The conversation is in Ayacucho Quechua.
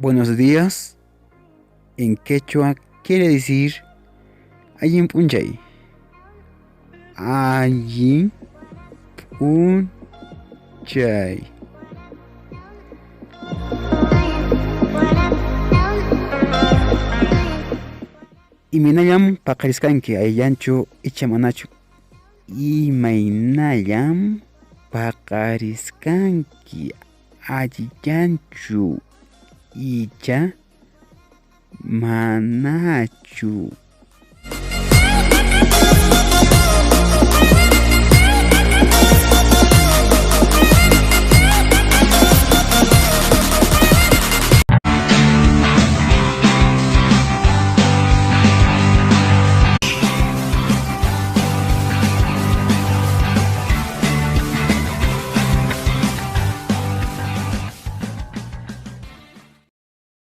Buenos días en quechua quiere decir allin p'unchay. Allin p'unchay. Imaynallam paqarisqanki allillanchu icha manachu? Imaynallam paqarisqanki allillanchu icha manachu?